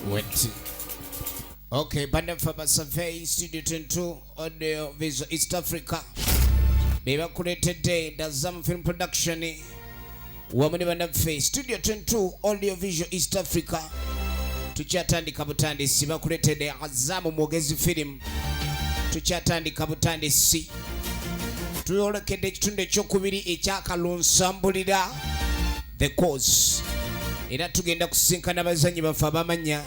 Wait. Okay, bannaffe aba Survey Studio 22 Audio Visual East Africa be bakuleetedde Dazam Film Production wamu ne bannaffe Studio 22 Audio Visual East Africa. Tukyatandika butandisi, bakuleetedde Azamu Mwogezi Film. Tukyatandika butandisi, tuyolekedde ekitundu ekyokubiri ekyakalonsambulira The Cause, era tugenda kusinkana abazanyi baffe abamanya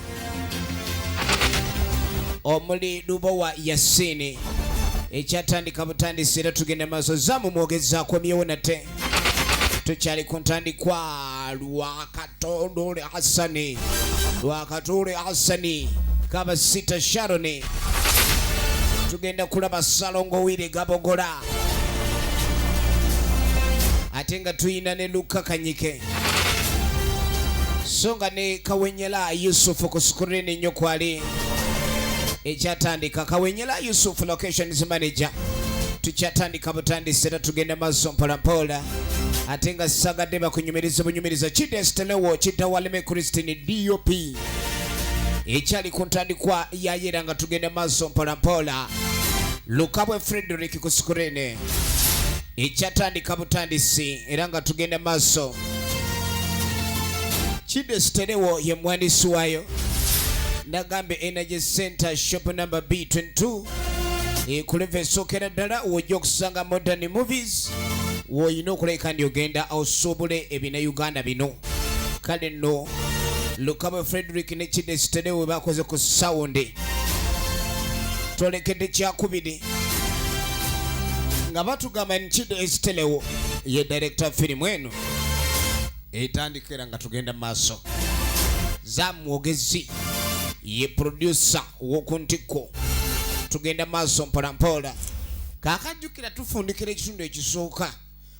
omuli Lubowa Yasini. Ekyatandika butandisi era tugenda maaso. Zamu Mwogezi akomyewo nate, tukyali ku ntandikwa. Lwakatondole Hasani, Lwakatule Hasani, Kabasita Sharoni, tugenda kulaba Salongo Wire Gabogola, ate nga tuyina ne Luka Kanyike, so nga ne Kawenyela Yusufu ku screen nnyo kwali. Ekyatandika, Kawenyela Yusufu, locations manager. Tukyatandika butandisi era tugenda maaso mpolampola, ate nga sagadde bakunyumiriza bunyumiriza. Kidestelewo Kidawaleme Christine, DOP. Ekyali ku ntandikwa yayera nga tugenda maaso mpolampola. Lukabwe Frederick ku screen. Ekyatandika butandisi era nga tugenda maaso. Kidesterewo ye muwandiisi waayo. Nagambe Energy Center, shop number B22, ekuleva esookera ddala wojja okusanga Modern Movies, woyina okulabika ndi ogenda osuubule ebina bino. Kale nno Lukabwe Frederick ne Kidesterewo bakoze ku sound. Twolekedde kyakubiri nga batugamba nti Kidesterewo ye director. Firimu eno etandika era nga tugenda mu maaso. Zamwogezi ye producer w'oku ntikko. Tugenda maaso mpolampola. Kaakajjukira tufundikira ekitundu ekisooka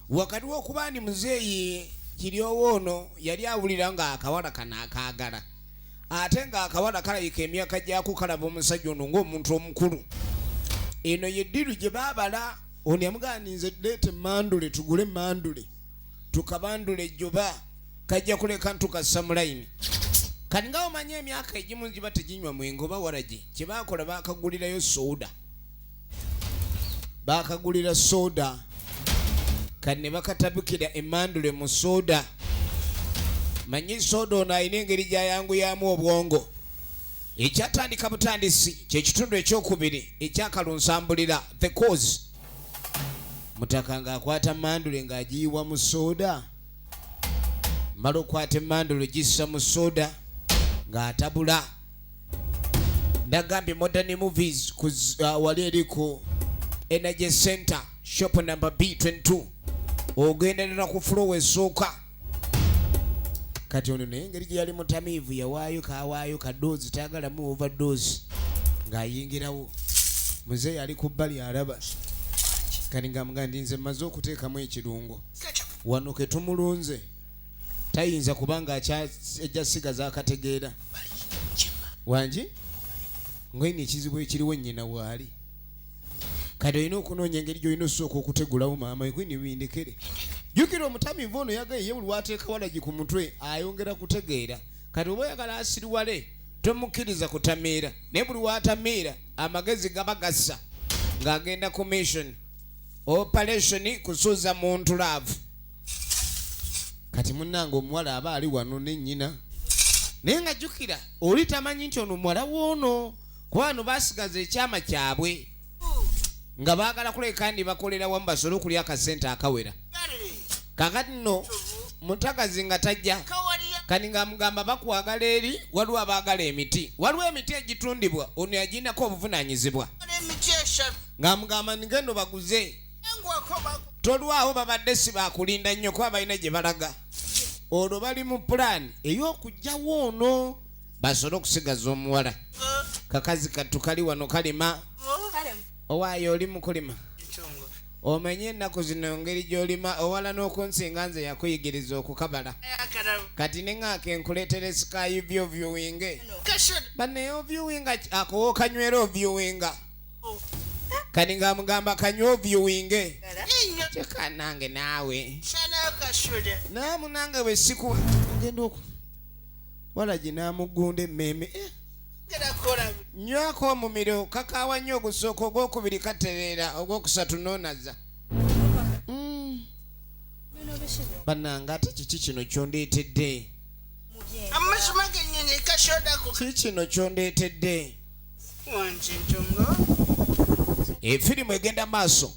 wakati w'okuba ndi muzeeyi Kiryowo ono yali awulira nga akawala kano akaagala, ate ng'akawala kalabika emyaka gyako kalaba omusajja ono ng'omuntu omukulu. Eno ye deal gye baabala. Ono yamugamba nti nze leeta emandule, tugule emandule, tukabandule ejjoba, kajja kuleka ntukassa mu layini. Kati nga omanyi emyaka egimu giba teginywa mwenge oba waragi, kye baakola baakagulirayo soda, baakagulira soda. Kati ne bakatabukira emandule mu soda. Manyi soda ono alina engeri gy'ayanguyamu obwongo. Ekyatandika butandisi kyekitundu ekyokubiri ekyakalunsambulira The Cause. Mutaka ng'akwata mandule ng'agiyiwa mu soda, mala okwata emandule gissa mu soda ng'atabula. Ndagambye Modern Movies ku wali eri ku Energy Center, shop number B22, ogenderera ku floor esooka. Kati ono naye engeri gye yali mutamiivu, yawaayo kawaayo kadoozi, tayagalamu overdose. Ng'ayingirawo, muzeeyi ali ku bbali alaba. Kati nga ndi nze mmaze okuteekamu ekirungo wano ke tumulunze, tayinza kubanga ajja sigaza akategeera wangi ngoyina ekizibu ekiriwo. Nnyina waali, kati olina okunoonya engeri gy'olina osooka okutegulawo maama ekwini bindekere. Jjukira omutamiivu ono yagaye ye buli wateeka walagi ku mutwe ayongera kutegeera. Kati oba oyagala asiriwale, tomukkiriza kutamiira, naye buli watamiira amagezi gaba gassa ng'agenda ku mission operation kusuuza muntu love. Kati munnange omuwala aba ali wano ne nnyina, naye nga jjukira oli tamanyi nti ono muwala woono, kuba bano basigaza ekyama kyabwe nga baagala kuleka ndi bakolera wamu basobole okulya akasente akawera. Kakati nno mutagazi nga tajja, kati ng'amugamba bakwagala eri, waliwo abaagala emiti, waliwo emiti egitundibwa, ono yaginako obuvunaanyizibwa. Emiti 3. Ng'amugamba nigendo baguze, tolwawo, babadde si bakulinda nnyo kuba balina gye balaga. Olwo bali mu pulaani ey'okugjawo ono basobole okusigaza omuwala. Kakazi kattu kali wano kalima. Owaayo oli mukulima, omenye ennaku zino engeri gy'olima owala n'okunsinga. Nze yakuyigiriza okukabala, kati neŋŋaaka enkuleetera sky view viewing bannaye oviewinga akowo kanywera oviewinga. Kati ng'amugamba kanywa oviewinge kyeka nange naawe naamunange bwe siku ngenda oku Walagi n'amugunda emmeeme. Eh. Nywako omumiro kakaawa nnyo ogusooka ogwokubiri katereera ogwokusatu noonaza. Bannange ate kiki kino kyondeetedde? Amazima gennyini kasodako. Ki kino kyondeetedde? Efirimu egenda maaso.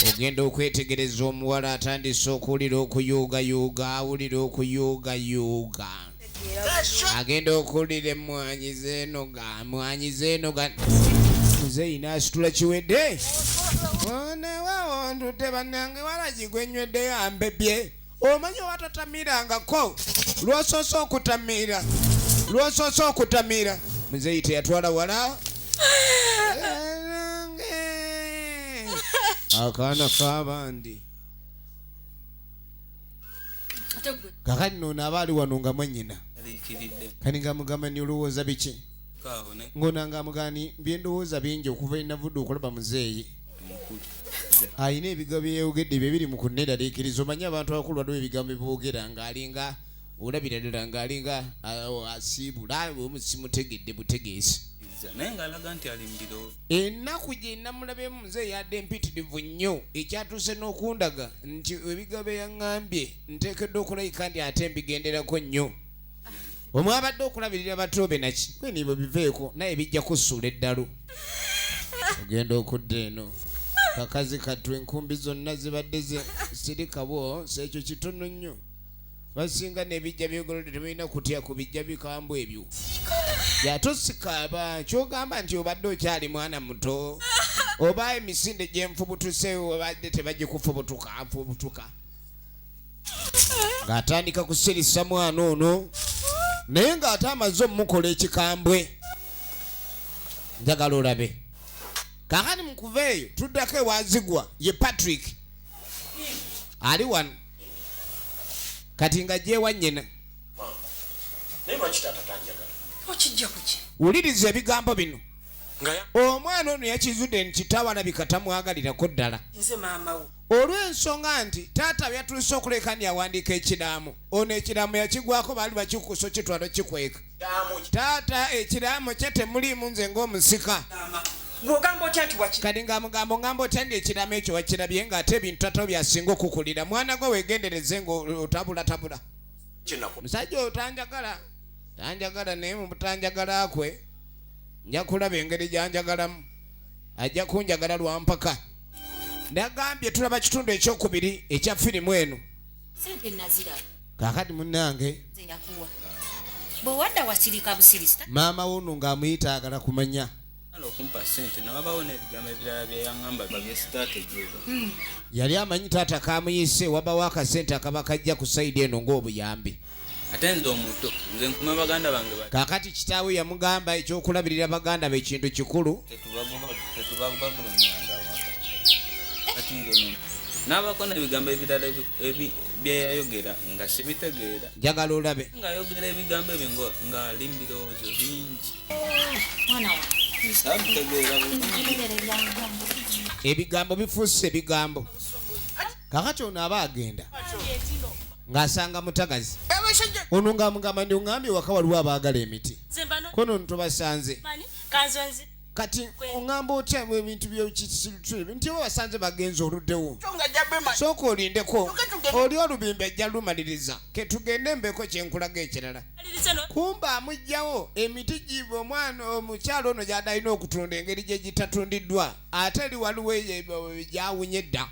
Ogenda okwetegereza omuwala atandise okuwulira okuyuugayuuga, awulira okuyuugayuuga. Agenda okuwulira emmwanyi zeenoga, mwanyi zeenoga. Muzeeyi n'asitula kiwedde. Onewawo ntudde bannange walagi gwe nyweddeyo ambebye. Omanyi oba totamiirangako lw'osoose okutamiira, lw'osoose okutamiira. Muzeeyi teyatwala wala. Akaana k'abandi. Kakati noono aba ali wano nga mwannyina. Kati nga mugamba ni olowooza biki? Ng'ono nga amugamba ni bye ndowooza bingi okuva enavudde okulaba muzeeyi. Alina ebigambo bye yayogedde bye biri mu kunneeraliikiriza. Omanyi abantu abakulu waliwo ebigambo bye boogera ng'alinga olabira ddala ng'alinga asiibula simutegedde butegeezi. Naye ng'alaga nti ali mu birowoozo. Ennaku gye namulabyemu muzeeyi yadde mpitirivu nnyo ekyatuuse n'okundaga nti ebigambo bye yaŋŋambye nteekeddwa okulabika nti ate mbigenderako nnyo. Omwabadde okulabirira bato be naki kweni bwe biveeko naye bijja kusuula eddalu. Ogenda okudda eno kakazi kattu enkumbi zonna zibadde sirikabwo si ekyo kitono nnyo. Basinga n'ebijja byegolodde tebirina kutya ku bijja bikambwe ebyo. Yatosikaaba kyogamba nti obadde okyali mwana muto oba emisinde gyenfubutuse obadde tebagikufubutuka nfubutuka. Ng'atandika kusirisa mwana ono naye ng'ate amaze omukola ekikambwe. Njagala olabe. Kaakati mu kuva eyo tuddako ewazigwa ye Patrick ali wano kati nga gyewa nnyina. Wuliriza ebigambo bino. Omwana ono yakizudde nti kitaawe alabika tamwagalirako ddala. Olw'ensonga nti taata yatuuse okuleka nti awandiika ekiraamo. Ono ekiraamo yakigwako baali bakikusa okitwala okikweka. Taata ekiraamo kye temuliimu nze ng'omusika. Kati ng'amugamba ongamba otya nti ekiraamo ekyo wakirabye ng'ate ebintu taata byasinga okukulira. Mwana gwe weegendereze ng'otabulatabula. Musajja oyo tanjagala, tanjagala naye mu butanjagala kwe nja kulaba engeri gy'anjagalamu. Ajja kunjagala lwa mpaka. Nagambye tulaba kitundu ekyokubiri ekya firimu eno. Sente naziraba. Kaakati munnange. Nze yakuwa. Bwe wadda wasirika busirisi. Maama wo ono ng'amuyita ayagala kumanya. Okumpa sente nawabawo n'ebigambo ebirala bye yaŋŋamba bye sitaategeera. Yali amanyi taata kamuyise wabawo akasente akaba kajja ku sayidi eno ng'obuyambi. Ate nze omuto nze nkume baganda bange bati. Kaakati kitaawe yamugamba ekyokulabirira baganda be kintu kikulu. Tetubagulumyanga waka. Kati nze no n'abaako n'ebigambo ebirala bye yayogera nga sibitegeera. Njagala olabe. Ng'ayogera ebigambo ebyo ng'ali mu birowoozo bingi. Mwana wange. Saabitegeera bulungi. Ebigambo bifuuse ebigambo. Kaakati ono aba agenda ng'asanga mutagazi. Ono ng'amugamba nti oŋŋambye waka waliwo abaagala emiti. Kono ono tobasanze. Kati oŋŋamba otya ebintu by'ekisiru nti oba basanze bagenze oluddewo. Sooka olindeko oli olubimbi ajja lumaliriza. Ke tugende mbeeko kye nkulaga ekirala. Kumba amuggyawo emiti giibwe omwana omukyalo ono gy'adde alina okutunda engeri gye gitatundiddwa ate eri waliwo gyawunye dda.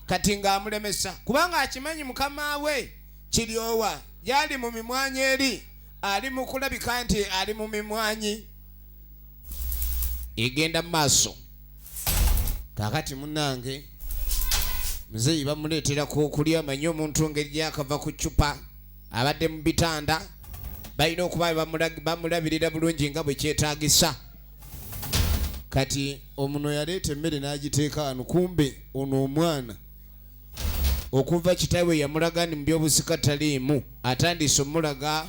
Kati ng'amulemesa kubanga akimanyi mukama we kiryowa gy'ali mu mimwanyi eri ali mu kulabika nti ali mu mimwanyi egenda mu maaso. Kaakati munnange muzeeyi bamuleetera ku okulya amanyi omuntu engeri gy'akava ku ccupa abadde mu bitanda balina okuba bamulabirira bulungi nga bwe kyetaagisa. Kati omuno yaleeta emmere n'agiteeka wano kumbe ono omwana okuva kitaawe yamulaga nti mu by'obusika taliimu atandise omulaga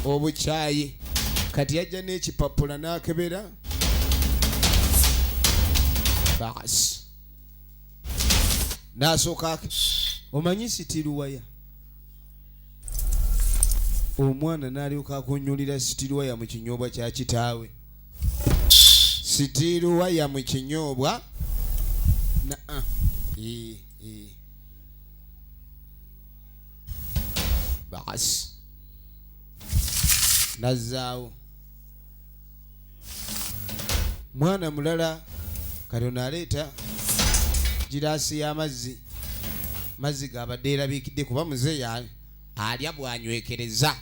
obukyayi. Kati yajja n'ekipapula n'akebera baasi n'asooka omanyi sitiruwaya. Omwana n'alyoka akunyulira steel wire mu kinyoobwa kya kitaawe. Steel wire mu kinyoobwa naa. Baasi nazzaawo mwana mulala. Katono aleeta giraasi y'amazzi, mazzi gabadde erabikidde kuba muzeeyi alya bwanywekereza.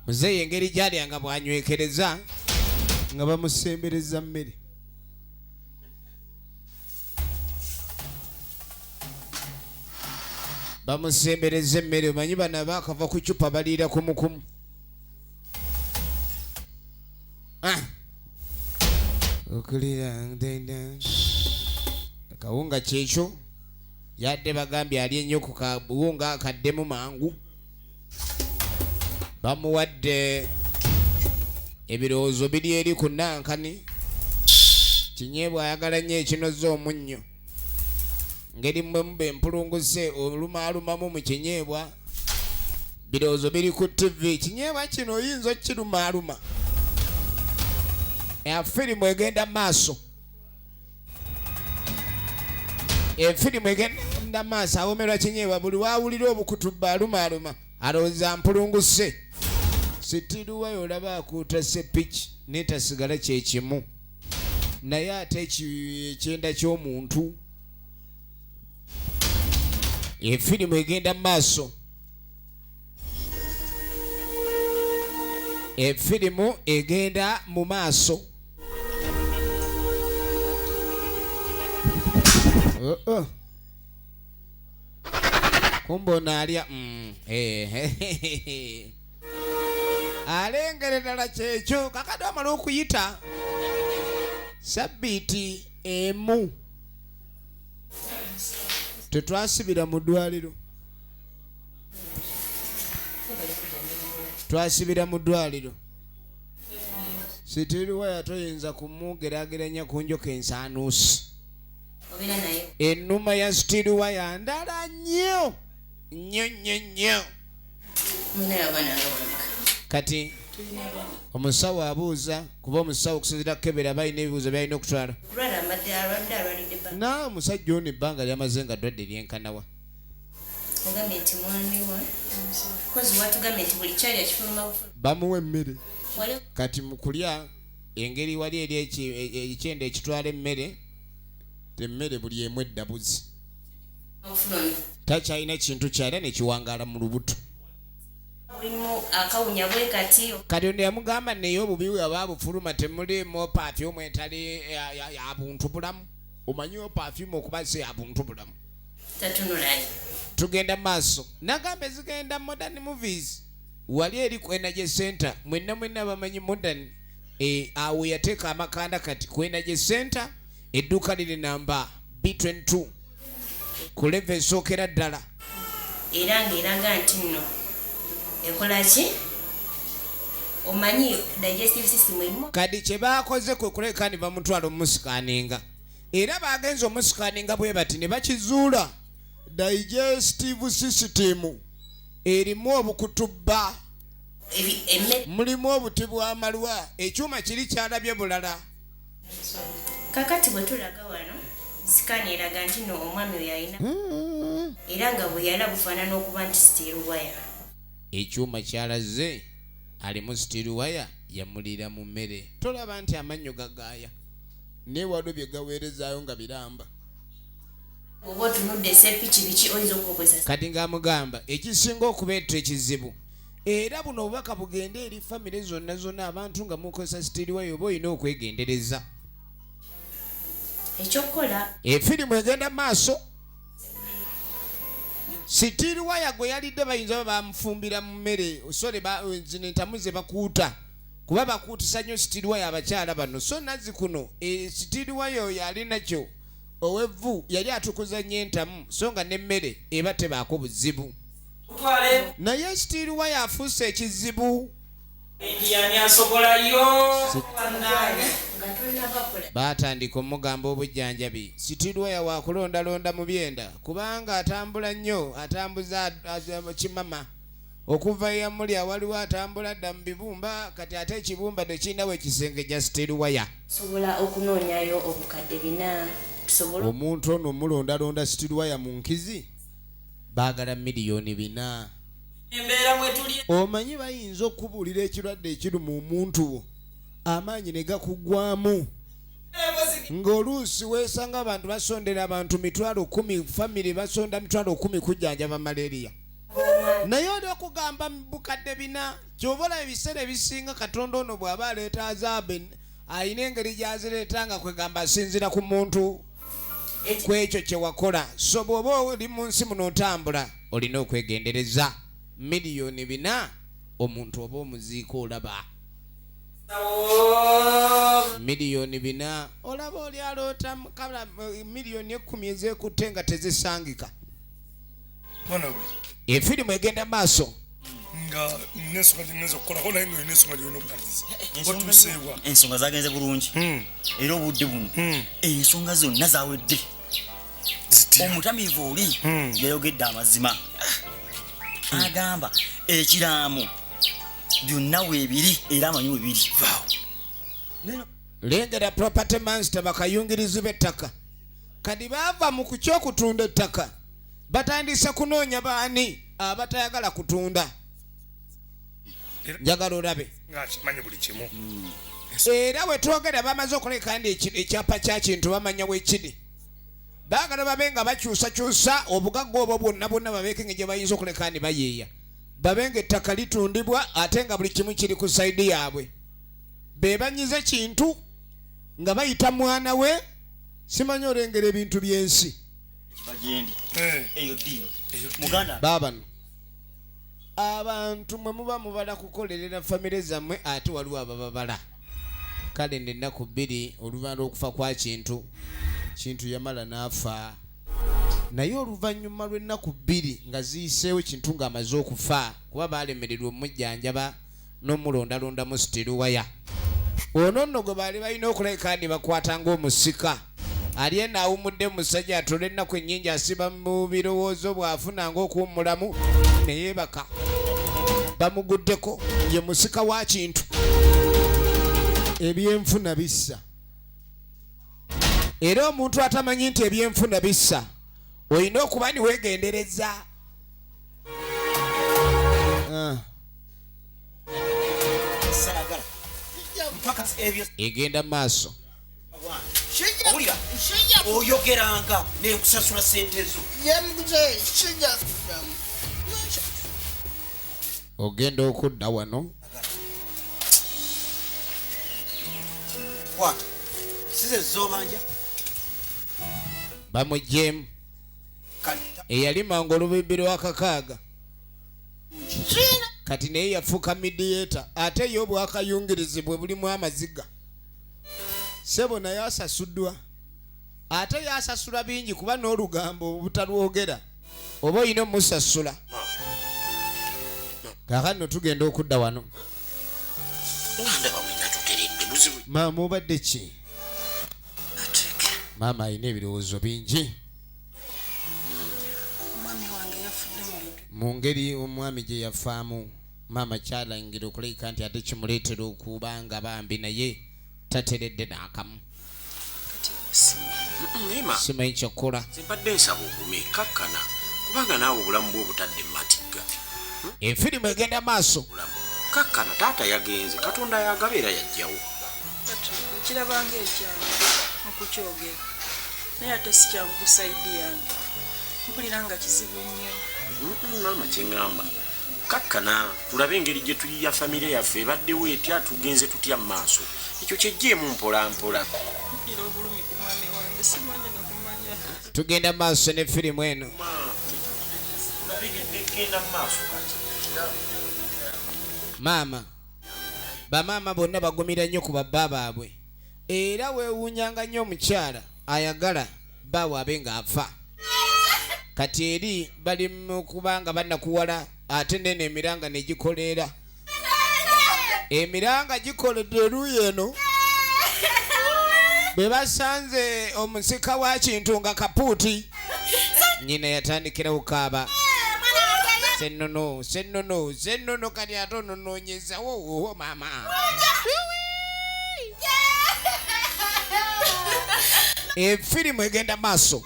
Muzeeyi engeri gyalya nga bwanywekereza nga bamusembereza mmere. Bamusembereza emmere, omanyi bano baakava ku cupa baliira kumukumu. Ah! Okulira akawunga kyekyo yadde bagambye ali ennyo ku kawunga kaddemu mangu. Bamuwadde ebirowoozo biri eri ku nankani. Kinyeebwa ayagala nnyo ekinoze omunnyo, ngeri mmwe muba empulunguse olumaalumamu mu kinyeebwa. Birowoozo biri ku TV, kinyeebwa kino oyinza okukirumaaluma. Firimu egenda maaso, efirimu egenda maaso. Awomerwa kinyeebwa, buli wawulira obukutubba alumaaluma, alowooza mpulunguse. Steel wire olaba akuuta sepiki netasigala kyekimu, naye ate ekyenda ky'omuntu. Efirimu egenda maaso, efirimu egenda mu maaso. Oh, oh. Kumbe ono alya alengera ddala kyekyo. Kakati amala okuyita sabbiiti emu tetwasibira mu ddwaliro, twasibira mu ddwaliro. Steel wire toyinza kumugeraageranya ku njoka ensaanuusi. Obeera naye. Ennuma ya steel wire ndala nnyo nnyo nnyo nnyo. Mulinayo abaana nga bameka? Kati omusawo abuuza, kuba omusawo okusinziira kukebera balina ebibuuzo byalina okutwala. Kulwala mbadde alwadde, alwalidde bbanga. Na omusajja ono ebbanga lyamaze nga ddwadde lyenkanawa? Ogambye nti mwami we kozi watugambye nti buli kyalya kifuluma bufulu. Bamuwa emmere. Wali. Kati mu kulya engeri wali eri ekyenda ekitwala emmere, emmere buli emu eddabuzi. Obufulumi. Takyalina kintu kyalya nekiwangaala mu lubuto. Mulimu akawunya bwe kati. Kati ono yamugamba naye obubi bwe aba bufuluma temulimu perfume etali ya buntu bulamu. Omanyi perfume okuba si ya buntu bulamu. Tatunulayo. Tugenda maaso, nagamba ezigenda Modern Movies wali eri ku Energy Center. Mwenna mwenna bamanyi Modern, awo yateeka amakanda. Kati ku Energy Center edduuka liri namba B22 ku level esookera ddala. Era ng'eraga nti nno ekola ki, omanyi digestive system erimu. Kati kye baakoze kwe kuleka ne bamutwala omusikaninga, era bagenze omusikaninga bwe bati ne bakizuula digestive system erimu obukutubba. Emmere. Mulimu obuti bw'amalwa, ekyuma kiri kyalabye bulala. Kakati bwe tulaga wano scan eraga nti nno omwami oyo alina, era nga bwe yala bufaanana okuba nti steel wire. Ekyuma kyalaze alimu steel wire yamulira mu mmere. Tolaba nti amannyo gagaaya, naye waliwo bye gaweerezaayo nga biramba. Oba otunudde esepiki biki oyinza okubukozesa. Kati ng'amugamba ekisinga okubeeta ekizibu, era buno obubaka bugende eri famire zonna zonna, abantu nga mukozesa steel wire oba olina okwegendereza. Ekyokukola. Efirimu egenda maaso. Steel wire gwe yalidde bayinza ba bamufumbira mu mmere sole zino entamu ze bakuuta, kuba bakuutisa nnyo steel wire abakyala bano. So nazzi kuno steel wire oyo ali nakyo ow'evvu yali atukuza nnyo entamu, so nga n'emmere eba tebaako buzibu, naye steel wire afuuse ekizibu. Yani asobolayo bannange. Nga tonnabakola. Baatandika omugamba obujjanjabi. Steel wire wakulondalonda mu byenda kubanga atambula nnyo, atambuza kimama. Okuva eyamuli awaliwo atambula dda mu bibumba, kati ate ekibumba tekirina wekisengejja steel wire. Sobola okunoonyayo obukadde 4 tusobole. Omuntu ono mulondalonda steel wire mu nkizi baagala 4 million. Embeera mwe tuli. Omanyi bayinza okubuulira ekirwadde ekiruma omuntu wo, amaanyi ne gakuggwamu, ng'oluusi weesanga abantu basondera abantu 100,000, famire basonda 100,000 kujjanjaba malaria, naye oli okugamba bukadde 4. Kyova olaba ebiseera ebisinga Katonda ono bw'aba aleeta azaabu alina engeri gy'azireeta nga kwegamba asinziira ku muntu ku ekyo kye wakola. So bw'oba oli mu nsi muno otambula, olina okwegendereza. 4 million omuntu oba omuziika, olaba 4 million, olaba oli aloota kala 10 million ezeekutte nga tezisangika. Mwana we. Efirimu egenda maaso. Nga nina ensonga gyengenza okukolako, naye nga olina ensonga gyolina okumaliriza. Watuuseebwa? Ensonga zagenze bulungi, era obudde buno ensonga zonna zawedde. Omutamiivu oli yayogedde amazima, agamba ekiraamo byonna weebiri era amanyi webiri. Lengera property master, bakayungirizi b'ettaka kati baava mu kukyokutunda ettaka, batandise kunoonya baani abatayagala kutunda. Njagala olabe. Ngaakimanyi buli kimu. Era bwe twogera bamaze okuleka ndi ekyapa kya Kintu, bamanya wekiri. Baagala babe nga bakyusakyusa obugagga obwo bwonna bwonna, babeeko engeri gye bayinza okuleka ndi bayeeya, babe nga ettaka litundibwa ate nga buli kimu kiri ku side yaabwe. Be banyize Kintu nga bayita mwana we. Simanyi olengera ebintu by'ensi. Kiba gyendi eyo ddiiro muganda. Baabano abantu mwe muba mubala kukolerera famire zammwe, ate waliwo abababala. Kale nennaku 2 oluvannyuma lw'okufa kwa Kintu, Kintu yamala n'afa, naye oluvannyuma lw'ennaku 2 nga ziyiseewo Kintu ng'amaze okufa, kuba baalemererwa omujjanjaba n'omulondalondamu steel wire ono nno gwe baali balina okulabika ndi bakwata ng'omusika ali eno awummudde. Musajja atula ennaku ennyingi, asiba mu birowoozo, bw'afuna ng'okuwummulamu ne yeebaka. Bamuguddeko, ye musika wa Kintu. Ebyenfuna bissa, era omuntu atamanyi nti ebyenfuna bissa, olina okuba niweegendereza. Ah. Saagala mpaka ebyo. Egenda maaso. Owulira, oyogeranga nenkusasula sente zo. Ye mzee, sijja kuddamu. Ogenda okudda wano. Kwata, size zobanja. Bamugyemu. Kale. Eyalimanga olubimbi lwa kakaaga kati naye yafuuka mediator, ate ye obwakayungirizi bwe bulimu amaziga. Sebo naye asasuddwa, ate yasasula bingi, kuba n'olugambo obutalwogera oba olina omusasula. Kaakati no tugenda okudda wano. Nga ndaba wenna tuteredde, buzibu? Maama, obadde ki? Maama alina ebirowoozo bingi. Omwami wange yafudde mu bintu. Mu ngeri omwami gye yafaamu, maama kyalangira okulabika nti ate kimuleetera okuba nga bambi naye tateredde n'akamu. Kati obusimu. Naye ma, Simanyi kyakkola. Nze mbadde nsaba ogume, kakkana, kubanga naawe obulamu bwe obutadde mu matigga. Efirimu egenda maaso. Bulamu, kakkana, taata yagenze, Katonda yagaba era yajjawo. Patrick, okirabanga ekyangu mu kukyogera, naye ate si kyangu ku side yange. Mpulira nga kizibu nnyo. Maama, kyeŋŋamba, kakkana tulabe engeri gye tuyiya famire yaffe ebaddewo etya, tugenze tutya mu maaso. Ekyo kyejjeemu mpola mpola. Mpulira obulumi ku mwami wange, simanyi nakumanya. Tugenda maaso ne firimu eno. Tulabiridde genda mu maaso kati. Maama, bamaama bonna bagumira nnyo ku babba baabwe, era weewuunyanga nnyo omukyala ayagala bbaawe abe ng'afa. Kati eri bali mu kubanga bannakuwala, ate nene emiranga ne gikoleera, emiranga gikoledde eruuyi eno. Bwe basanze omusika wa Kintu nga kapuuti, nnyina yatandikirawo kaaba. Sennono, sennono, sennono, kati ate ononoonyeza wo maama. Efirimu egenda maaso.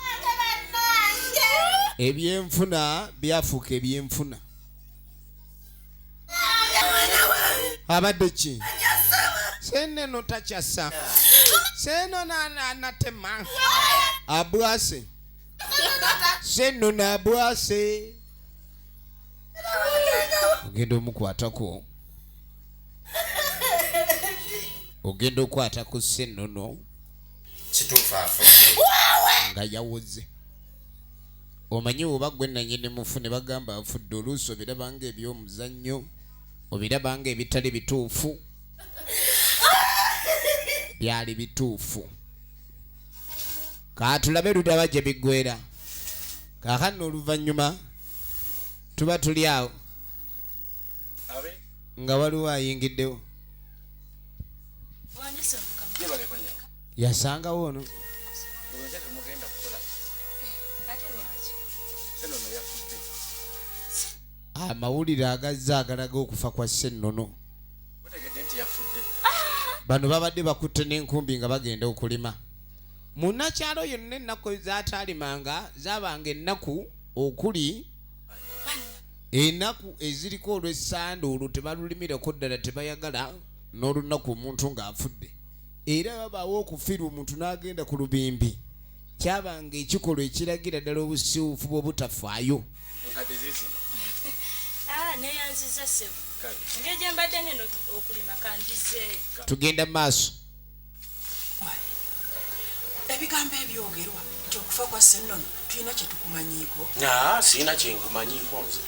Ebyenfuna byafuuka ebyenfuna. Abadde ki? Sennono takyasa. Sennono anatema. Abwase. Sennono abwase. Ogenda omukwatako. Ogenda okwata ku Sennono. Kituufu afudde. Nga yawoze. Omanyi oba gwe nannyini mufu ne bagamba afudde, oluusi obirabanga eby'omuzannyo, obirabanga ebitali bituufu. Byali bituufu. Kaatulabe ludaba gye biggweera. Kaakano oluvannyuma tuba tuli awo nga waliwo ayingiddewo. Yasangawo ono. Amawulire agazze agalaga okufa kwa Sennono. Bano babadde bakutte n'enkumbi nga bagenda okulima. Munnakyalo yonna ennaku z'ataalimanga zaabanga ennaku okuli ennaku eziriko olw'essande olwo tebalulimirako ddala, tebayagala n'olunaku omuntu ng'afudde. Era babaawo okufiirwa omuntu n'agenda ku lubimbi. Kyabanga ekikolwa ekiragira ddala obusiwuufu bw'obutafaayo. Tugenda maaso. Ebigambo ebyogerwa nti okufa kwa Sennono tulina kye tukumanyiiko. Sirina kye nkumanyiiko nze.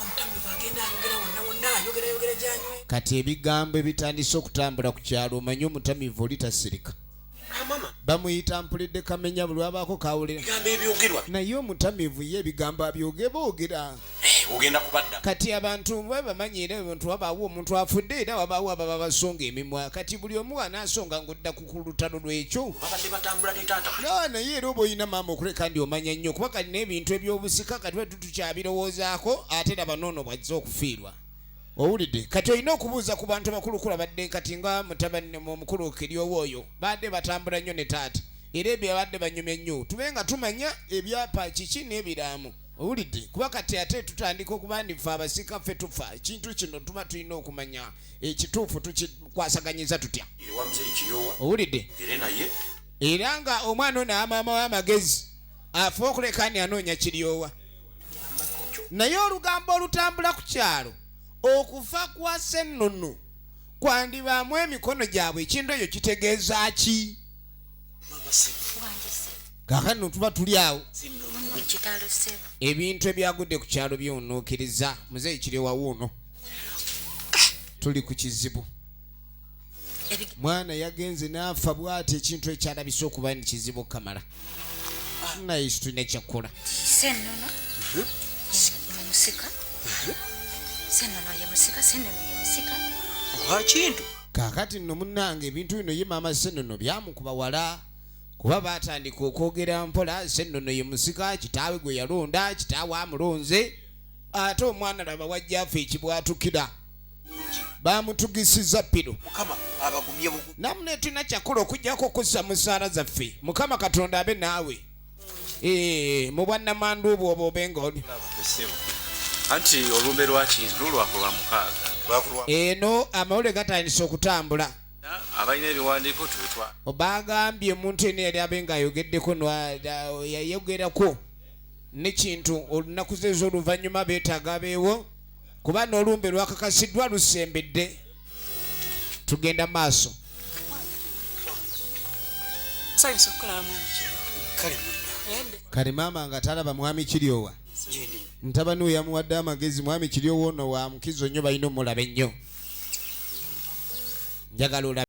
Omutamivu agenda ayogera wonna wonna, ayogerayogera gy'anywe. Kati ebigambo ebitandise okutambula ku kyalo, omanyi omutamivu oli tasirika. Bamuyita mpulidde kamenya buli lwabaako kawulira. Ebigambo ebyogerwa. Naye omutamivu ye ebigambo abyogeboogera. Ogenda kubadda. Kati abantu babamanyi era abantu wabaawo omuntu afudde era wabaawo ababa basonga emimwa. Kati buli omu anaasonga ng'odda ku lutalo lw'ekyo. Babadde batambula ne taata. Naye era oba olina maama okuleka ndi omanya nnyo kuba kati n'ebintu eby'obusika kati tuba tukyabirowoozaako ate laba n'ono bw'azze okufiirwa. Owulidde? Kati olina okubuuza ku bantu abakulukulu abadde kati nga mutabani omukulu Kiryowa oyo badde batambula nnyo ne taata era ebyo abadde banyumya nnyo tube nga tumanya ebyapa kiki n'ebiraamo. Owulidde? Kuba kati ate tutandika okuba ndi ffe abasika ffe tufa ekintu kino tuba tulina okumanya ekituufu tukikwasaganyiza tutya. Owulidde? Era nga omwana ono amaama w'amagezi afa okuleka ni anoonya Kiryowa. Naye olugambo olutambula ku kyalo okufa kwa Sennono kwandibaamu emikono gyabwe, ekintu ekyo kitegeeza ki? Kaakano tuba tuli awo. Ebintu ebyagudde ku kyalo byewunuukiriza. Muzeeyi Kiryowa wuuno. Tuli ku kizibu. Mwana yagenze n'afa bw'ati ekintu ekyalabise okuba ni kizibu kamala. Naye situlina kyakukola. Sennono musika. Sennono ye musika, Sennono ye musika. Lwakintu. Kaakati nno munnange ebintu bino ye maama Sennono byamukuba wala. Kuba baatandika okwogera mpola Sennono ye musika, kitaawe gwe yalonda, kitaawe amulonze. Ate omwana laba wajja afa ekibwatukira. Baamutugisiza piro. Mukama abagumye bugu. Nammwe tulina kyakukola okuggyako okuzza mu ssaala zaffe. Mukama Katonda abe naawe. Mu bwannamwandu obwo oba obe ng'oli. Anti olumbe lwa Kintu lwakulwa 6. Eno amawulire gatandise okutambula. Abalina ebiwandiiko tubitwala. Bagambye omuntu yenna yali abe ng'ayogeddeko yayogerako ne Kintu olunaku ze ez'oluvannyuma beetaaga abeewo kuba n'olumbe lwakakasiddwa lusembedde. Tugenda maaso. Kale maama nga talaba mwami Kiryowa. Mutabani we yamuwadde amagezi, mwami Kiryowa ono wa mukizo nnyo balina omulaba ennyo. Njagala olabe.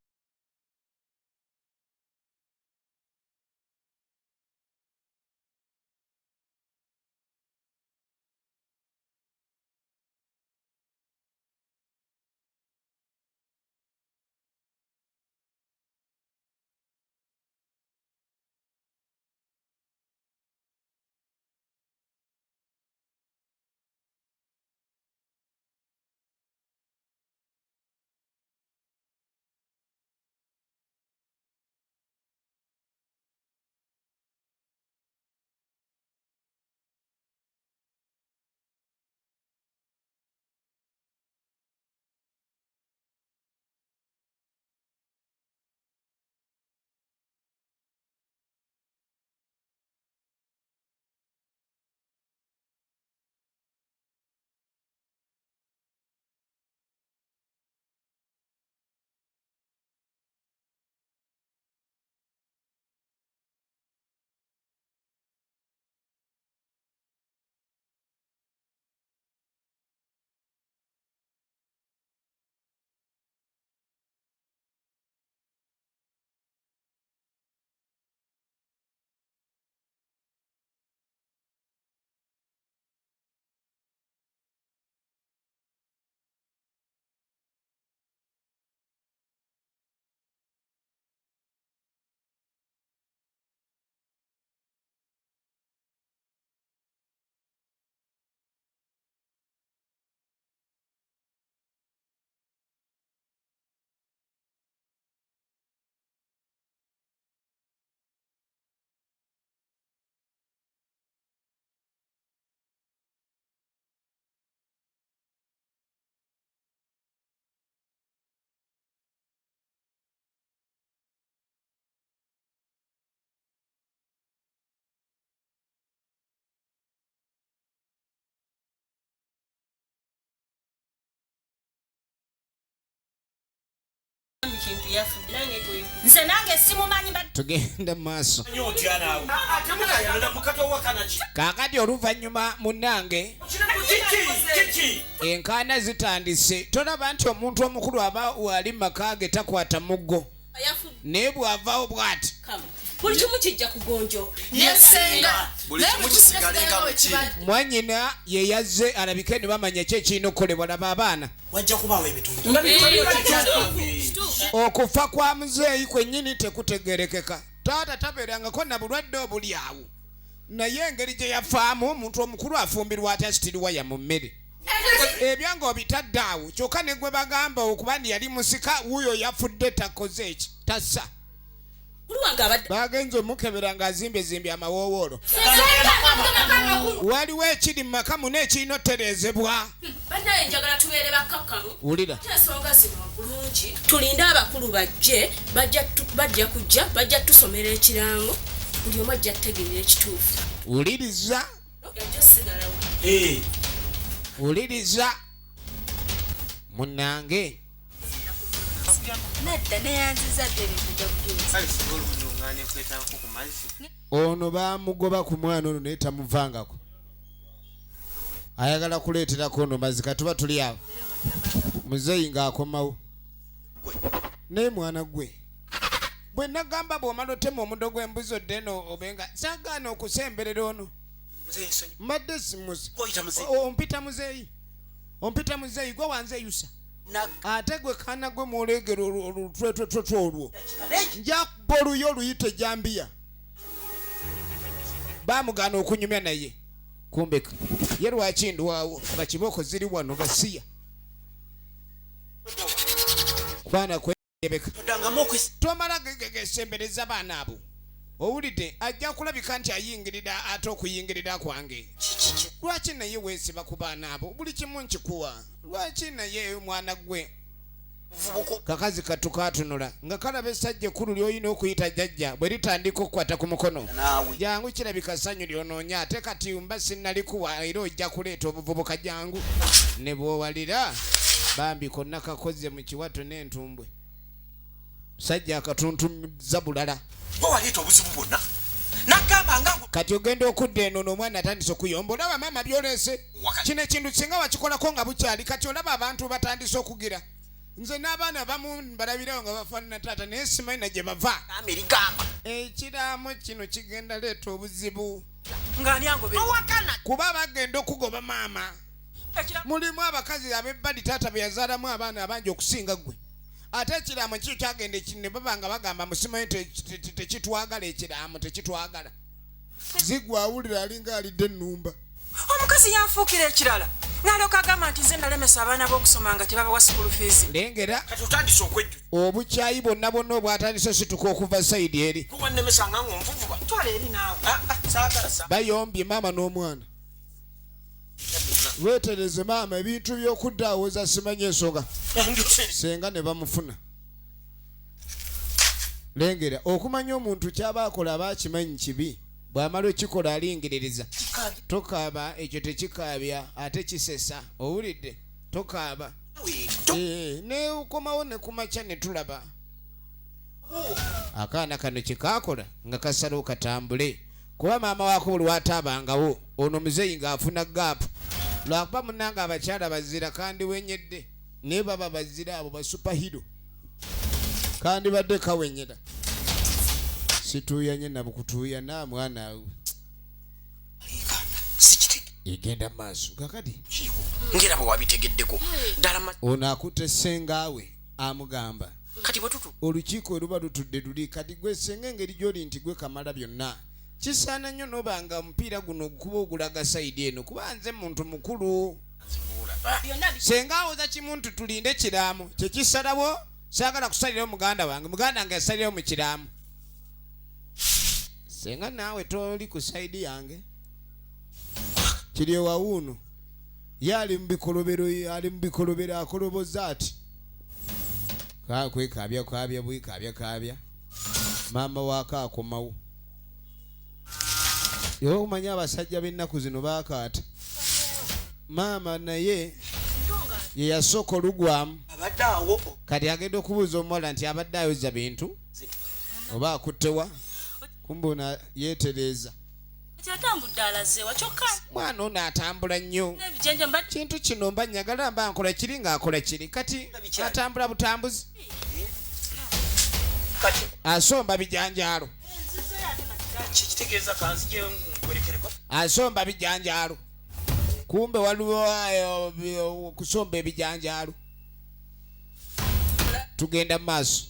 Omuntu yafudde nange gwe nze nange simumanyi. Tugenda mu maaso. Kaakati oluvannyuma munnange enkaana zitandise. Tolaba nti omuntu omukulu aba wali mu maka ge takwata muggo, naye bw'avaawo bw'ati Buli kimu kijja kugonjo. Buli kimu kisigale nga bwe kiri. Mwannyina ye yazze alabike ne bamanya ki ekirina okukolebwa. Laba abaana. Wajja kubaawo ebitundu. Okufa kwa muzeeyi kwennyini tekutegerekeka. Taata tabeerangako na bulwadde obuli awo, naye engeri gye yafaamu, omuntu omukulu afumbirwa atya steel wire mu mmere? Ebyange obitadde awo kyokka ne gwe bagamba okuba nti yali musika wuuyo yafudde takoze eki tassa. Mukulu wange abadde Bagenze omukebera ng'azimbezimbye amawoowoolo. Waliwo ekiri mu maka muno ekirina otereezebwa. Bannaye, njagala tubeere bakkakkamu. Wulira. Ate ensonga zino bulungi tulinde abakulu bajje, bajja kujja, bajja tusomera ekirango, buli omu ajja tutegeera ekituufu. Wuliriza. Yajja osigalawo. Wuliriza munnange. Nedda, neyanziza dde, ebintu nja kubyoza. Kale singa olumunungaana ekwetangako ku mazzi. Ono bamugoba ku mwana ono naye tamuvangako, ayagala kuleeterako ono mazzi. Katuba tuli awo, muzeeyi ng'akomawo naye mwana gwe bwe nagamba bw'omala otema omuddo gw'embuzi odde eno obenga saagaana okusemberera ono. Mbadde simuzi. Ompita muzeeyi, ompita muzeeyi gwe wanzeyusa ate gwe kaana gwe mwolegera olutwetwetwetwe olwo nja kuba oluyo oluyite jambiya. Bamugaana okunyumya naye kumbeka ye lwaki ndwawo nga kibooko ziri wano gasiya baana kwebeka. Tomala gesembereza baana abo, owulidde? Ajja kulabika nti ayingirira ate okuyingirira kwange. Lwaki naye weesiba ku baana abo? Buli kimu nkikuwa, lwaki naye mwana gwe? Kakazi katu katunula nga kalaba essajja ekkulu ly'olina okuyita jjajja bwe litandika okukwata ku mukono. Jangu, kirabika ssanyu lyonoonya ate kati mba sinnalikuwa era ojja kuleeta obuvubuka. Jangu ne bw'owalira bambi konna kakoze mu kiwato n'entumbwe. Sajja akatuntumiza bulala. Gwe waleeta obuzibu bwonna, nagamba nga Kati ogenda okudda eno n'omwana atandise okuyomba. Olaba maama byolese kino ekintu singa wakikolako nga bukyali. Kati olaba abantu batandise okugira nze n'abaana bamu balabirawo nga bafaanana taata, naye simanyi na gye bava. Erigamba Ekiraamo kino kigenda leeta obuzibu Ng'ani angobe? kuba bagenda okugoba maama. Mulimu abakazi ab'ebbali taata be yazaalamu abaana abangi okusinga ggwe, ate ekiraamo kikyo kyagenda ne baba nga bagamba musimanyi tekitwagala, ekiraamo tekitwagala. Zigwa awulira alinga alidde ennumba. Omukazi yanfuukira ekirala n'alyoka agamba nti nze nalemesa abaana b'okusoma nga tebabawa school fees. Lengera. Kati otandise okwejju. Obukyayi bwonna bwonna obwatandise situka okuva side eri. Wannemesanga ng'onvuvuba. Twala eri naawe. Saagala sa. Bayombye maama n'omwana. Weetereze maama, ebintu by'okudda awoza simanyi ensonga senga ne bamufuna. Lengera okumanya omuntu kyaba akola aba akimanyi kibi, bw'amala okikola alingiririza. Tokaaba, ekyo tekikaabya ate kisesa. Owulidde? Tokaaba. Neokomawo ne kumakya ne tulaba akaana kano kyekaakola nga kasalawo katambule, kuba maama waako buli lwataabangawo ono muzeeyi ng'afuna gap, lwakuba munnange abakyala bazira kandi wenyedde, naye baba bazira abo ba superhero kandi badde kawenyera. Situuyanye nabukutuuyana mwana egenda mu maaso kakati. Ngera bwe wabitegeddeko ddala Ono akutte sengaawe amugamba Kati bwe tutu olukiiko oluba lutudde luli kati gwe senga engeri gy'oli nti gwe kamala byonna kisaana nnyo n'obanga omupiira guno gukuba ogulaga side eno, kuba nze muntu mukulu. Senga awoza kimu nti tulinde kiraamo kyekisalawo, saagala kusalirawo muganda wange, muganda wange yasalirawo mu kiraamo. Senga naawe toli ku side yange, kiri ewawuuno ye ali mu bikolobero, ali mu bikolobero akoloboza ati kakwekaabya kaabya bwekaabya kaabya. Maama waako akomawo era okumanya abasajja b'ennaku zino baakaata maama, naye ye yasooka olugwamu. Abadde Abadde awo. Kati agenda okubuuza omuwala nti abadde ayoza bintu oba akuttewa, kumbe ono yeetereeza. Atambudde alazeewa kyokka. Mwana ono atambula nnyo. N'ebijenje mba. Kintu kino mba nyagala mba nkola kiri ng'akola kiri, kati atambula butambuzi, asomba bijanjaalo. Kitegeeza kanzije nkwerekereko. Asomba bijanjaalo, kumbe waliwo okusomba ebijanjaalo. Tugenda mu maaso.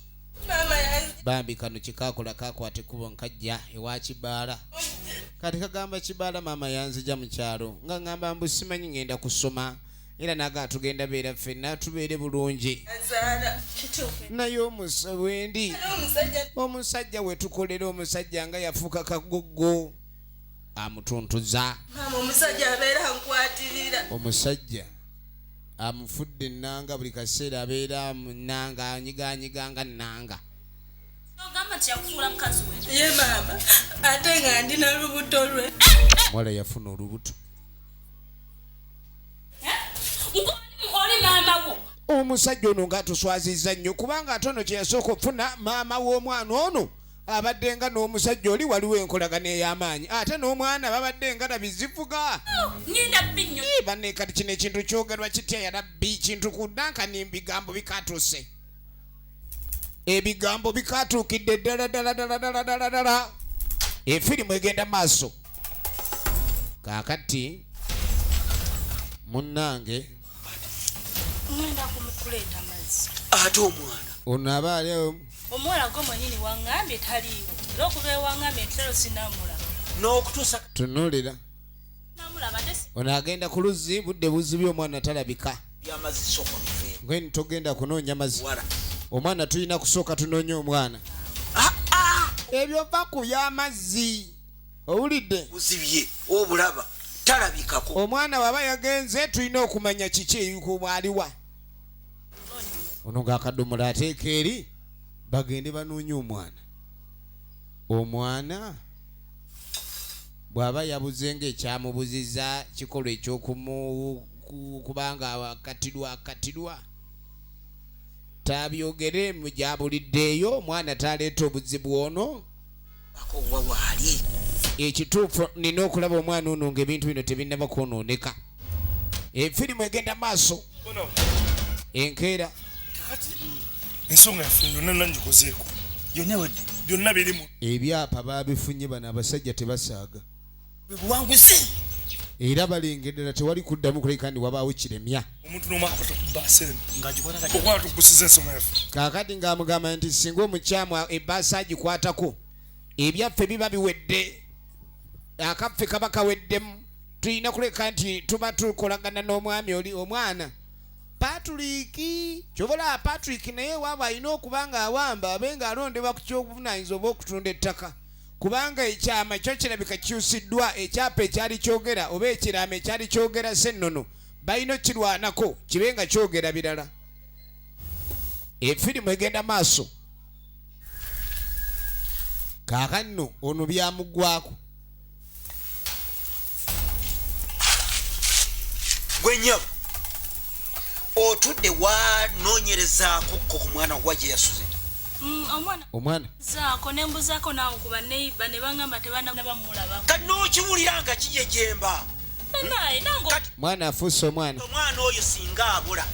Bambi kano kikakola kakwata ekkubo nkajja ewa Kibaala. Kati kagamba Kibaala, maama yanzija mu kyalo nga ngamba mbu simanyi ngenda kusoma, era naga tugenda beera ffenna tubeere bulungi, naye wendi omusajja wetukolera omusajja nga yafuuka kagoggo amutuntuza. Omusajja abeera ankwatirira. Omusajja amufudde ennanga, buli kaseera abeera munanga anyiganyiga nga nnanga. Ogamba nti yakufuula mukazi we? Ye maama, ate nga ndi na lubuto lwe. Omuwala yafuna olubuto. Oli maama wo? Omusajja ono ng'atuswazizza nnyo, kubanga ate ono kye yasooka okufuna maama w'omwana ono abadde nga n'omusajja oli waliwo enkolagano ey'amaanyi, ate n'omwana babadde nga nabizivuga. Ngenda binnyo. Banne, kati kino ekintu kyogerwa kitya? Yarabbi, kintu kudankani, ebigambo bikatuuse, ebigambo bikatuukidde ddala ddala ddala ddala ddala ddala. Efirimu egenda maaso. Kaakati munnange, Ngenda kumukuleeta mazzi. Ate omwana? Ono aba ali awo. Omuwala gwe mwenyini waŋŋambye taliiwo, era okuva ewaŋŋambye nti leero sinamulaba. N'okutuusa Tunuulira. Namulaba ate Ono agenda ku luzzi, budde buzibye, omwana talabika. Byamazzi sooka biveeko. Ngeni togenda kunoonya mazzi, omwana tulina kusooka tunoonya omwana. Ebyo va ku by'amazzi, owulidde? Buzibye obulaba talabikako. Omwana waba yagenze, tulina okumanya kiki aliwa. Ono ng'akadomola ateeka eri, bagende banoonye omwana. Omwana bw'aba yabuze ng'ekyamubuziza kikolwa ekyokumu kubanga akatirwa akatirwa tabyogere mu gyabuliddeeyo, omwana taleeta obuzibu ono. Ako wa waali. Ekituufu nina okulaba omwana ono ng'ebintu bino tebinnaba kwonooneka. Efirimu egenda maaso. Enkeera. Kakati ensonga yaffe yonna nna ngikozeeko. Yonna wedde. Byonna birimu. Ebyapa baabifunye. Bano abasajja tebasaaga. Buwanguzi. Era balengeddala tewali kuddamu kuleka ndi wabaawo kiremya. Omuntu n'omu akakwata ku bbaasa eno ng'agikwata kati. Okwala tugusiza ensonga yaffe. Kaakati ng'amugamba nti singa omukyamu ebbaasa agikwatako, ebyaffe biba biwedde, akaffe kaba kaweddemu. Tulina kuleka nti tuba tukolagana n'omwami oli omwana Patrick. Kyobola Patrick naye waaba alina okuba nga awamba abe ng'alondebwa ku kyobuvunanyizibwa oba okutunda ettaka, kubanga ekyama kyo kirabika kikyusiddwa. Ekyapa ekyali kyogera oba ekiraamo ekyali kyogera Sennono balina okukirwanako kibe nga kyogera birala. Efirimu egenda maaso. Kaakano ono byamuggwako. Gwe nnyabo, otudde wanoonyerezaako ko ku mwana wa gye yasuze? Omwana Omwana. Zaako nembuzaako naawe ku baneiba ne baŋŋamba tebanabamulabako. Kati n'okiwulira nga kijejemba. Naye nange Mwana afuuse omwana. Omwana oyo singa abula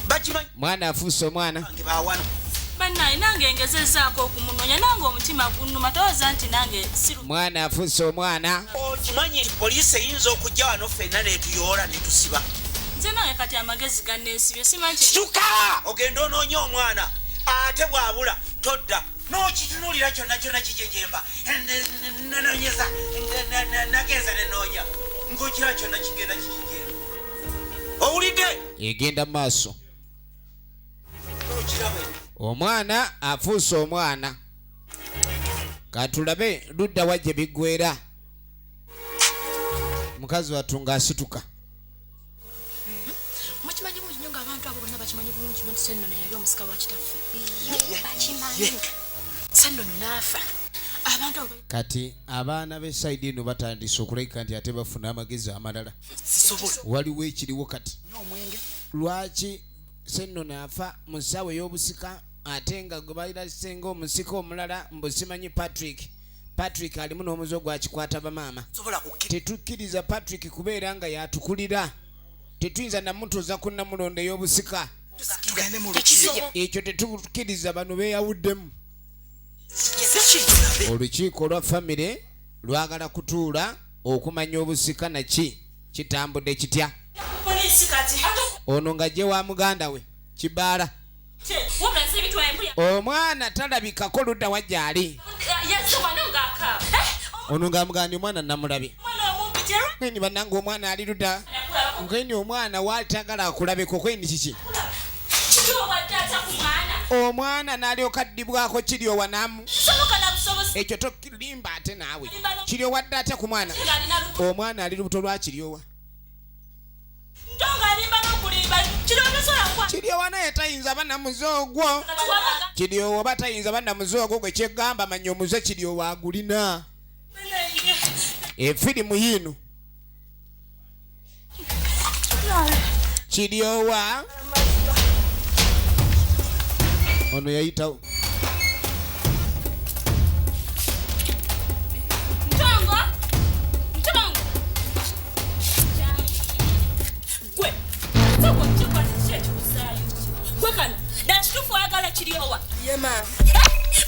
bakimanyi. Mwana afuuse omwana. Bange bawano. Bannaye, nange ngezezaako okumunoonya, nange omutima gunnuma, towooza nti nange siru. Mwana afuuse omwana. Okimanyi nti poliisi eyinza okujja wano ffenna netuyoola netusiba? Nze nange kati amagezi ganneesibye, simanyi Situka ogende onoonye omwana, ate bw'abula todda n'okitunuulira kyonna kyonna kijejemba. Nanonyeza, nagenza nenoonya ng'okiraba kyonna kigenda kikijemba, owulidde? Egenda mu maaso. N'okiraba. Omwana afuuse omwana. Katulabe ludda wa gye biggwera. Mukazi wattu ng'asituka. Mukimanyi bulungi nnyo ng'abantu abo bonna bakimanyi bulungi nnyo nti Sennono yali omusika wa kitaffe. Bakimanyi. Sennono n'afa, abantu abo Kati abaana b'e side eno batandise okulabika nti ate bafuna amagezi amalala. Waliwo ekiriwo kati. Lwaki Sennono afa mu ssaawa ey'obusika, ate nga gwe balira senga omusika omulala mbu simanyi Patrick. Patrick alimu n'omuze ogwakikwata bamaama. Tetukkiriza Patrick kubeera nga yatukulira, tetuyinza namutuuza ku nnamulondo ey'obusika. Ekyo tetukkiriza. Bano beeyawuddemu. Olukiiko olwa famire lwagala kutuula okumanya obusika naki kitambudde kitya. Poliisi kati. Ono nga gye wa muganda we kibaala. Wabula nsi ebitwaye mpulya. Omwana talabikako ludda wa gyali. Yazze wano ng'akaaba. Ono ng'amugamba, omwana namulabye. Omwana omumpi tera. Kweni bannange, omwana ali ludda nkweni, omwana waatagala akulabeko kweni kiki? Kiki obadde ata ku mwana? Omwana n'alyoka addibwako kiryowa namu. Soboka na busobozi. Ekyo tokirimba ate naawe. Kiryowa dde atya ku mwana? Ng'alina lubuto. Omwana ali lubuto lwa kiryowa. Nto ng'alimba n'okulimba. Kiro tosobola kukwata. Kiryowa naye tayinza ba namuze ogwo. Kiryowa oba tayinza ba namuze ogwo gwe kyegamba, manya omuze kiryowa agulina. Efirimu yiino kiryowa ono yayitawo. Ntongo! Ntongo! Gwe! Soko kikwata ki ekikusaayo? Gwe kano, ddala kituufu oyagala kiryowa? Ye maama.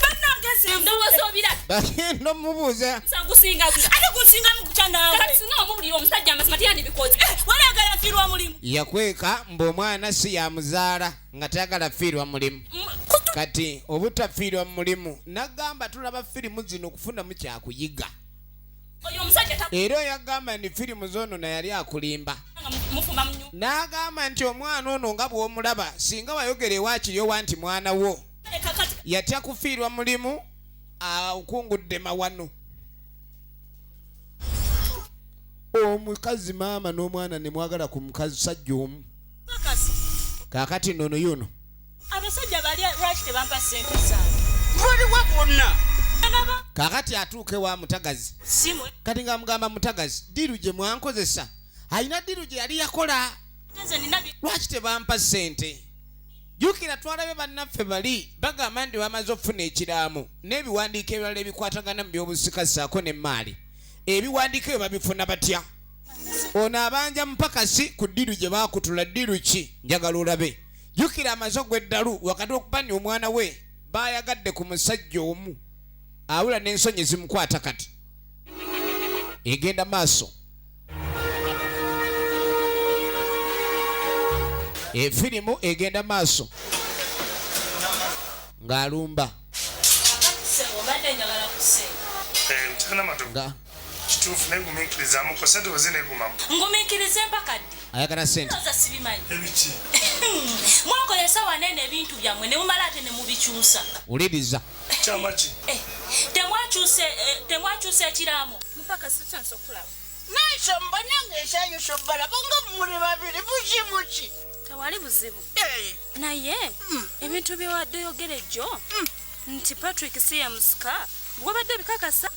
Bannange nze ndowooza obira. Bagenda omubuuza. Gusinga ate gusingamu kutya naawe. Kati singa wamubulira omusajja amazima tiyandibikoze. Wali nfiirwa omulimu. Yakweka mbu omwana si yamuzaala nga tayagala fiirwa mulimu. Kati obutafiirwa mulimu, nagamba tulaba firimu zino okufunamu kyakuyiga. Oyo omusajja Era oyagamba nti firimu zoono naye yali akulimba. Mufumba mu nyumba. N'agamba nti omwana ono nga bw'omulaba, singa wayogera ewaakiryowa nti mwana wo, Kakati yatya kufiirwa mulimu, akungudde mawano. Omukazi maama n'omwana ne mwagala ku mukazi sajja omu. Kakasi. Kaakati nnono yuno. Abasajja bali lwaki tebampa ssente zange? Baliwa bonna? Naba Kaakati atuuke wa mutagazi. Simwe. Kati nga mugamba, mutagazi, deal gye mwankozesa, alina deal gye yali yakola. Nze nina Lwaki tebampa ssente? Jjukira twalabye bannaffe bali bagamba nti bamaze okufuna ekiraamo n'ebiwandiiko ebirala ebikwatagana mu byobusika ssaako n'emmaali. Ebiwandiiko ebyo babifuna batya? Ono abanja mupakasi ku deal gye baakutula. Deal ki? Njagala olabe. Jjukira amaze ogw'eddalu wakati okuba ni omwana we bayagadde ku musajja omu, awula n'ensonyi zimukwata. Kati egenda maaso efirimu, egenda maaso ng'alumba. Kakati ssebo, mbadde njagala ku ssente. Mutana mato. Nga Kituufu, naye gumiikirizaamuko, sente bwe zineegumamu. Ngumiikirize mpaka ddi? Ayagala sente. Ndowooza sibimanyi. Ebiki? Mwakozesa wanene ebintu byammwe ne mumala ate ne mubikyusa. Wuliriza. Kyama ki? Eh, temwakyusa ekiraamo mpaka sitansa okulaba. Nansomba nange ensanyusa obbalaba nga muli babiri. Buzibu ki? Tewali buzibu, naye ebintu byewadde oyogera ejjo nti Patrick si ye musika, bwobadde bikakasa?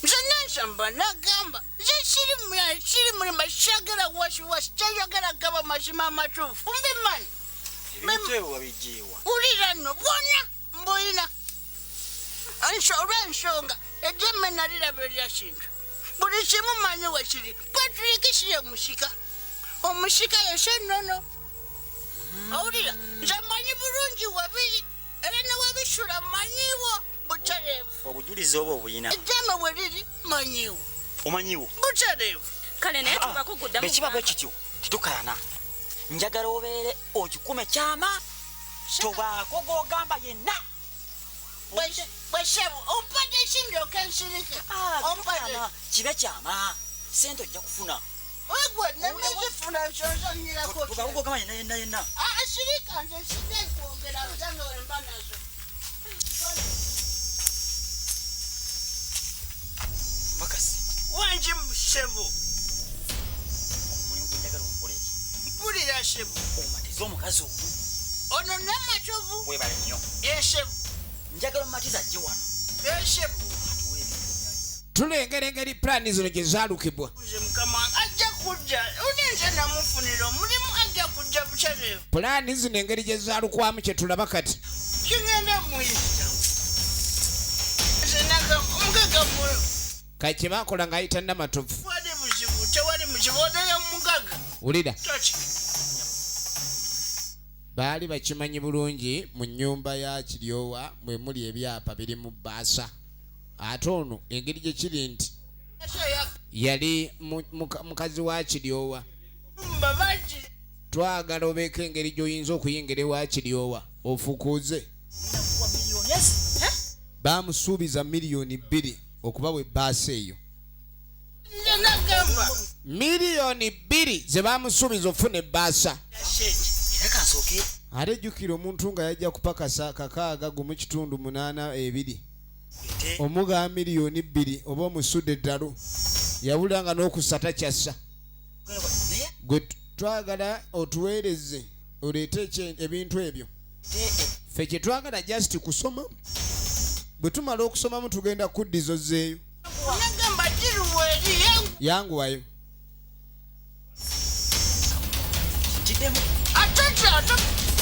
Nze nansamba nagamba nze siri mulimba, syagala wasiwasi, kyayagala gaba mazima amatuufu, mbimanyi. Ebintu ebyo wabijjiiwa? Wulira nno, bwonna mbulina. Olw'ensonga ejjemme naliraba erya kintu, buli kimu manyi wekiri. Patrick si ye musika, omusika yese nnono. Owulira, nze manyi bulungi webiri era newebisula manyiwo butereevu. Obujulizi obwo obuyina? Ejjame we riri manyiwo. Omanyiwo? Butereevu. Kale naye tubakuguddamu. Bwe kiba bwe kityo, tetukaana. Njagala obeere okikume kyama, tobaako g'ogamba yenna. Bwesebo, ompadde kindyoka ensirike, ompadde. Tukaana, kibe kyama. Sente ojja kufuna. Wegwe nemezifuna nsonzonyirako. Tobaako g'ogamba yenna yenna yenna. Sirika, nze sijja kwogera zange wemba nazo. Makasi. Wangi sebo. Omulimu gwe njagala onkolere. Mpulira sebo. Omatize omukazi omu. Ono namatovu. Webale nnyo. Esebo. Njagala omumatize ajje wano. Esebo. Atuwe ebintu byalina. Tulengera engeri pulaani zino gye zaalukibwa. Nze mukama wange ajja kujja, oli nze namufunira omulimu, ajja kujja. butereevu. Pulaani zino engeri gye zaalukwamu kye tulaba kati. Kigenda muyita. Nze naga omugaga mu Kati kye baakola ng'ayita Namatovu. Wali buzibu, tewali muzibu, onaye mugaga. Wulira. Toki. Baali bakimanyi bulungi mu nnyumba ya Kiryowa mwe muli ebyapa biri mu bbaasa. Ate ono engeri gye kiri nti yali mukazi wa Kiryowa. Twagala obeeko engeri gy'oyinza okuyingira ewa Kiryowa ofukuuze. Baamusuubiza 2 miliyoni okubawa ebbaasa eyo. Nze nagamba. 2 miliyoni ze baamusuubiza okufuna ebbaasa. Era kansooke. Ate jjukira omuntu nga yajja kupakasa 61.82 omuga 2 miliyoni oba omusudde eddalu yawulira nga n'okussa takyassa. Gwe twagala otuweereze oleete ebintu ebyo. Ffe kye twagala just kusoma, bwe tumala okusomamu tugenda kuddiza ozzeeyo. Nagamba kiruwa eri yangu. Yanguwayo. Ate ate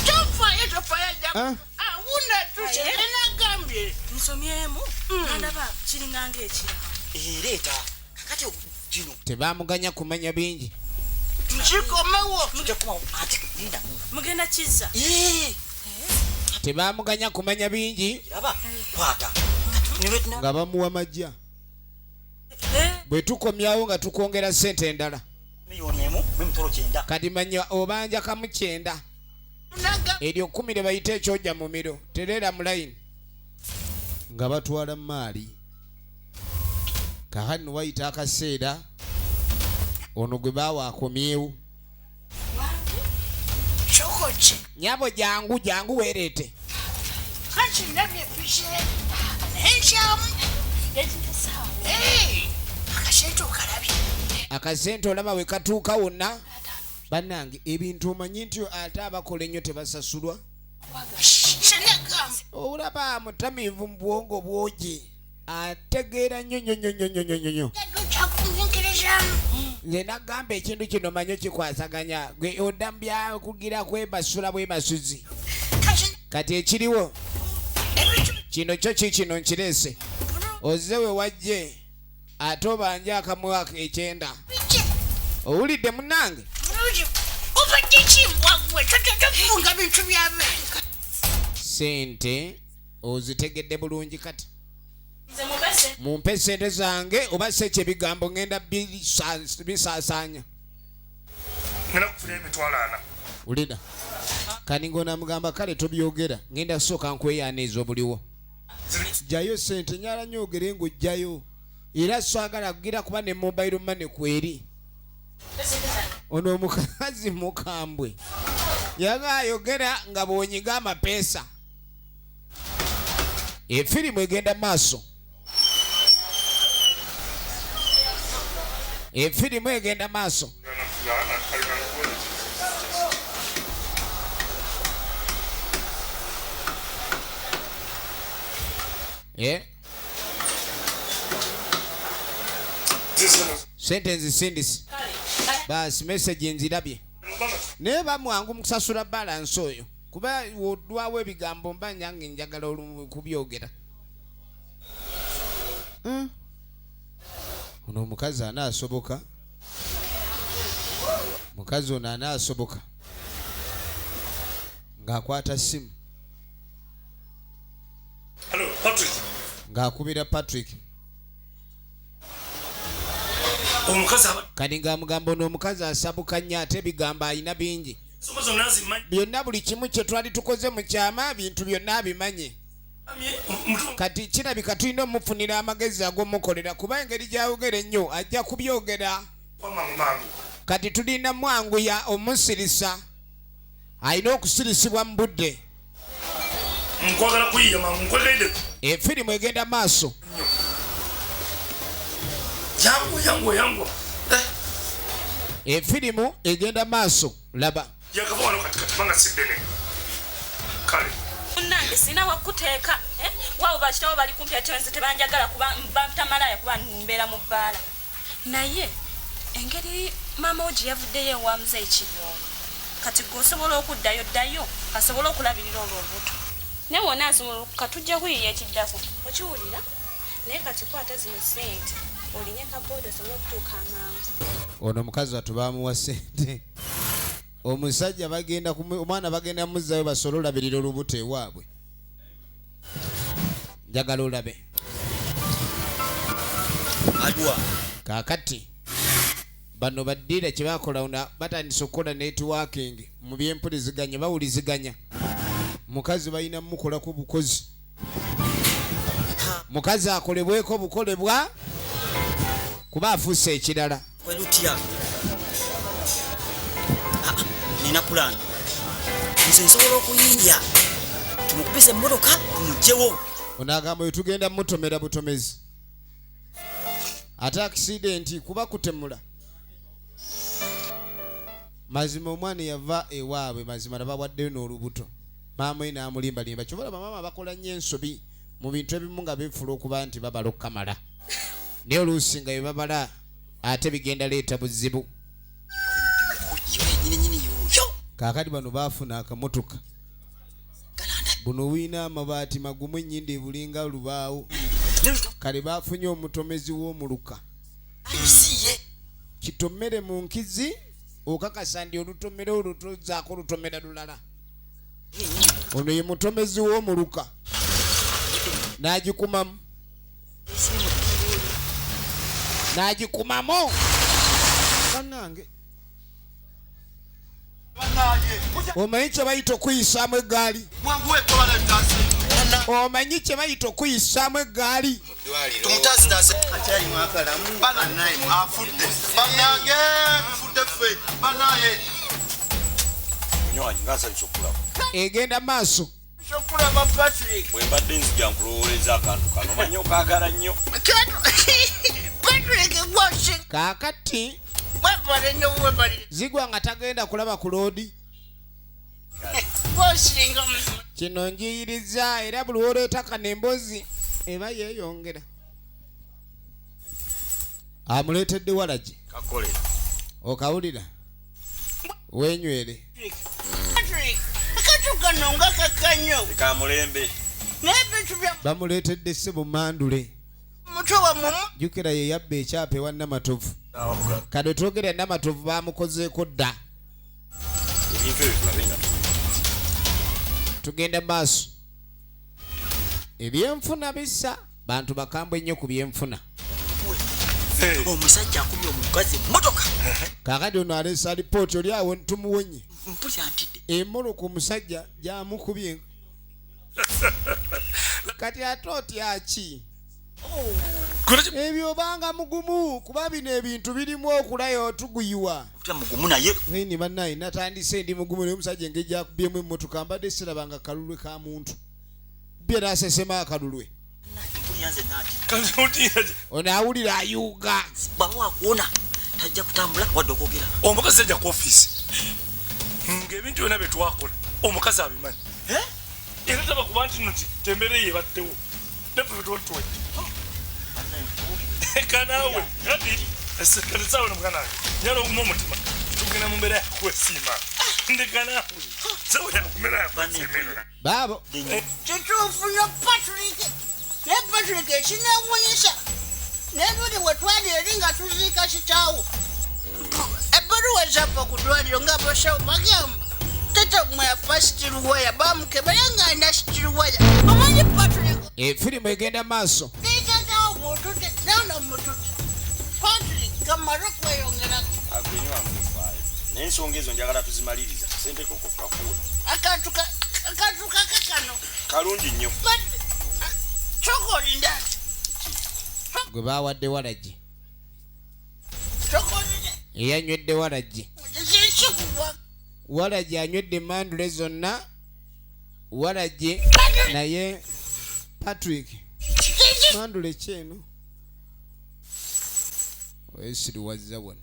tofayo, tofayo ajja. Ah. Awuna tuse nagambye. Nsomyemu nandaba kiringanga ekirawo. Ereeta kakati kino. Tebamuganya kumanya bingi. Nkikomewo. Ate lindamu. Mugenda kizza. Tebamuganya kumanya bingi. Kiraba kwata. Nga bamuwa majja, bwe tukomyawo nga tukwongera ssente endala. 1,090,000. Kati manya obanja 1.9, eryo 10 lye bayita ekyojja mumiro tereera mu layini nga batwala maali. Kakati wayita akaseera ono gwe baawa akomyewo. Kyokoki. Nyabo, jangu, jangu weereete. Kati ndabye piki enkyamu. Akasente okalabye. Akasente olaba we katuuka wonna. Bannange, ebintu omanyi nti ate abakola ennyo tebasasulwa. Senagamba. Olaba mutamiivu mu bwongo bwogi, ategeera nnyo nnyo nnyo nnyo nnyo nnyo nnyo. Kyakuminkirizamu. Nze nagamba ekintu kino manyi okikwasaganya, gwe odda mu byakugira kwebasula bwebasuzi. Kati ekiriwo kino kyo kikino nkireese, ozze we wajje ate obanje 1.9. Owulidde munnange? Bulungi obadde kimbwa gwe, tofunga bintu byabeeka. Sente ozitegedde bulungi kati? Nze mubese. Mumpe sente zange oba si ekyo ebigambo ngenda bisaasaanya. Ngenda kufuna 40,000. Wulira kaninga onamugamba, kale tobyogera, ngenda kusooka nkweyaaniza obuliwo. Jjayo sente nyala nyogere ng'ojjayo, era swagala kugira kuba ne mobile money kweri. Ono omukazi mukambwe, yaga ayogera nga bw'onyiga amapeesa. Efirimu egenda maaso, efirimu egenda maaso. Eh? Sente nzisindise, baasi message nzirabye, naye bamwangu mu kusasula balance oyo kuba wodwawo ebigambo mba nyange njagala kubyogera. Ono omukazi anaasoboka, mukazi ono anaasoboka ng'akwata simu. Hello, Patrick. Ng'akubira Patrick. Omukazi aba Kati ng'amugamba ono omukazi asabuka nnyo ate ebigambo alina bingi. Ensonga zonna nzimanyi. Byonna, buli kimu kye twali tukoze mu kyama, bintu byonna abimanyi. Kati kirabika tulina omufunira amagezi ag'omukolera kuba engeri gyayogera ennyo ajja kubyogera. Mangu mangu. Kati tulina mwanguya omusirisa, alina okusirisibwa mu budde. Nkwagala kuyiya mangu, nkwegaidde. Efirimu egenda maaso. Yangu, yangu, yangu. Efirimu egenda maaso, laba. Yakava wano kati kati banga si ddene. Kale. Munnange, sina wakuteeka, eh? Waabo bakitawo bali kumpi ate nze tebanjagala kuba bantamalaaya kuba mbeera mu bbaala, naye engeri maama wo gye yavuddeyo ewa muzeeyi Kiryowa. Kati gwe osobola okuddayo ddayo asobole okulabirira olwo olubuto. Naye wona asumulukuka tujja kuyiiya ekiddako. Okiwulira? Naye kati kwata zino ssente olinye ka boda osobole okutuuka amangu. Ono omukazi wattu baamuwa ssente. Omusajja bagenda omwana bagenda muzzayo basobole olabirira olubuto ewaabwe. Njagala olabe. Adwa. Kaakati bano baddiira kye bakola na batandise okukola networking mu byempuliziganya bawuliziganya. Mukazi balina mukolako bukozi. Mukazi akolebweko bukolebwa kuba afuuse ekirala. Welutya. Nina pulaani. Nze nsobola okuyiiya tumukubise emmotoka tumugyewo. Ono agamba oyo tugenda mutomera butomezi. Ate akisidenti kuba kutemula. Mazima omwana yava ewaabwe mazima nabawaddeyo n'olubuto. Maama we n'amulimbalimba. Kyova olaba maama bakola nnyo ensobi mu bintu ebimu nga beefuula okuba nti babala okukamala. Naye oluusi nga bye babala ate bigenda leeta buzibu. Kaakati bano baafuna akamotoka. Buno bulina amabaati magumu ennyindo ebulinga lubaawo. Kale baafunye omutomezi w'omuluka. Kitomere mu nkizi okakasa nti olutomera olwo tozaako lutomera lulala. Ono ye mutomezi w'omuluka n'agikumamu n'agikumamu bannange. Omanyi kye bayita okuyisaamu eggaali? Omanyi kye bayita okuyisaamu eggaali? Egenda maaso. Bwe mbadde nzija nkulowooleza akantu kano omanyi okaagala nnyo. Kaakati Zigwa nga tagenda kulaba ku loodi. Kino njiyiriza era buli lw'oleeta kano emboozi eba yeeyongera. Amuleetedde walagi. Kakole. Okawulira? Weenywere. Kamulembe. Bamuleetedde ssebo mandule. Jjukira ye yabba ekyapa ewa Namatovu. Kati twogera Namatovu bamukozeeko dda. Tugenda maaso. Ebyenfuna bisa bantu bakambwe nnyo ku byenfuna. Omusajja akubye omukazi emmotoka. Kaakati ono aleese alipooti oli awo tumuwonye. Emmotoka omusajja gyamukubye. Kati ate otya ki? Ebyo obanga mugumu kuba bino ebintu birimu okulayo otuguyiwa. Mugumu naye. Ni bannaye natandise ndi mugumu naye omusajja engeri gy'akubyemu emmotoka mbadde sirabanga kalulwe ka muntu. Bye n'asesema akalulwe. Ono awulira ayuuga. Bw'aba wakuwona tajja kutambula wadde okwogera. Omukazi ajja ku ofiisi ng'ebintu byonna bye twakola omukazi abimanyi. Era taba kuba nti nno tembeera eyo ebaddewo. Naffe tuba tuwadde. Kanaawe kati kati saawa muganda wange nyala oguma omutima tugenda mu mbeera yakwesiima ndeka naawe saawa yakumbeera yakwesiima eno. Baabo. Kituufu nnyo Patrick. Naye Patrick ekinewuunyisa naye luli we twali eri nga tuziika kitaawo ebbaluwa ezava ku ddwaliro nga abasawo bagamba tata mwe yafa sitiruwaya bamukebera ng'alina sitiruwaya omanyi Patrick. Efirimu egenda maaso. Tatawo bw'otute nawe nomutute Patrick kamale okweyongerako. Naye ensonga ezo njagala tuzimaliriza sente koko kakuwe. Akantu kakano kalungi nnyo. Chokolinda. Gwe bawadde walagi. Eyanywedde walagi. Walagi anywedde mandule zonna. Walagi naye Patrick mandule kyeno. Wesiriwazza wano.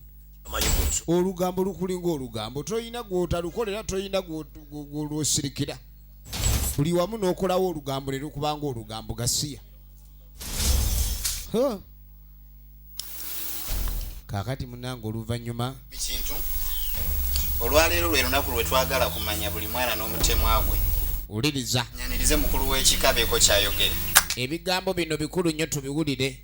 Olugambo lukulinga olugambo toyina gw'otalukolera toyina gw'olwosirikira. Buli wamu n'okolawo olugambo ne lukubanga olugambo gasiya. Kaakati munnange oluvannyuma Olwaleero lwe lunaku lwe twagala kumanya buli mwana n'omutemwa gwe. Wuliriza. Nyanirize mukulu w'ekika abeeko ky'ayogera. Ebigambo bino bikulu nnyo tubiwulire.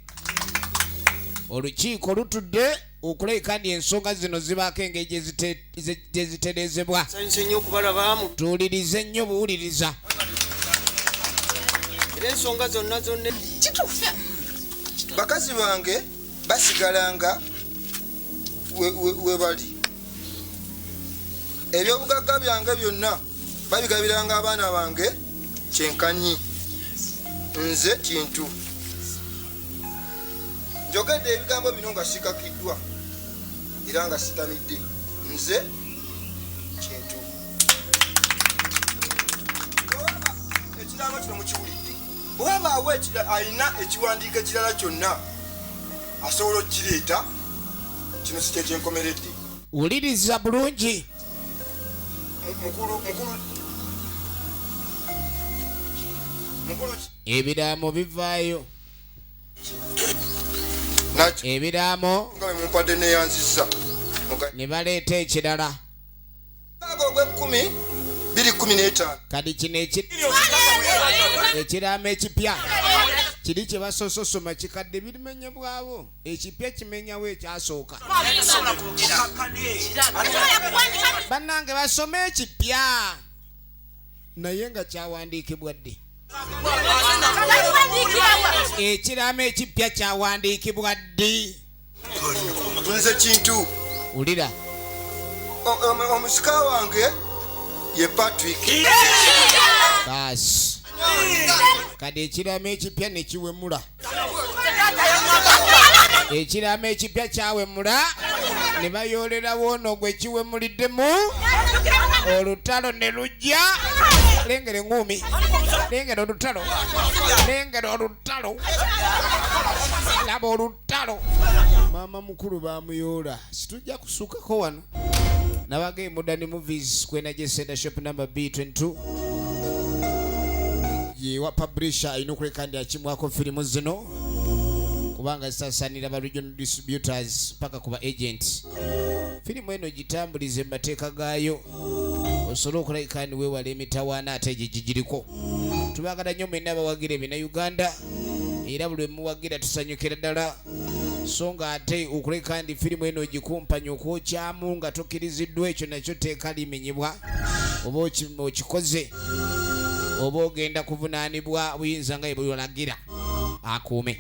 Olukiiko lutudde okulabika nti ensonga zino zibaako engeri gye zitereezebwa. Nsanyuse nnyo okubalabaamu. Tuwulirize nnyo buwuliriza. Era ensonga zonna zonna. Kituufu. Bakazi bange basigalanga we bali. Ebyobugagga byange byonna babigabiranga abaana bange kyenkanyi. Nze Kintu. Njogedde ebigambo bino nga sikakiddwa era nga sitamidde. Nze Kintu. Ekiraamo kino mukiwulidde. Bwe wabaawo alina ekiwandiiko ekirala kyonna asobola okukireeta, kino si kye kyenkomeredde. Wuliriza bulungi. Mukulu, mukulu, mukulu. Ebiraamo bivaayo. Ebiraamo nga bwe mumpadde neeyanzizza. Ne baleeta ekirala. Ogw'ekkumi 2015. Kati kino ekiraamo ekipya kiri kye basososoma kikadde bimenyebwawo, ekipya kimenyawo ekyasooka. Bannange basome ekipya naye nga kyawandiikibwa ddi? Ekiraamo ekipya kyawandiikibwa ddi? Nze Kintu. Wulira. Omusika wange ye Patrick. Baasi. Kati ekiraamo ekipya ne kiwemula. Ekiraamo ekipya kyawemula ne bayoolerawo ono gwe kiwemuliddemu, olutalo ne lujja. Lengera eŋŋuumi, lengera olutalo, lengera olutalo, laba olutalo. Maama mukulu bamuyoola. Situjja kusukako wano. Nabaga Modern Movies ku Energy Center shop number B22 yewa publisher alina okuleka ndi akimwako firimu zino kubanga zisasanira ba regional distributors paka ku ba agent. Firimu eno gitambulize mu mateeka gaayo osobole okulabika ndi weewala emitawaana ate egyo gigiriko. Tubagala nnyo mwenna abawagira ebina Uganda, era buli lwe muwagira tusanyukira ddala. So nga ate okuleka ndi firimu eno ogikumpanya okwokyamu nga tokkiriziddwa, ekyo nakyo tteeka limenyebwa, oba okikoze oba ogenda kuvunaanibwa buyinza nga bwe bulagira. Akuume.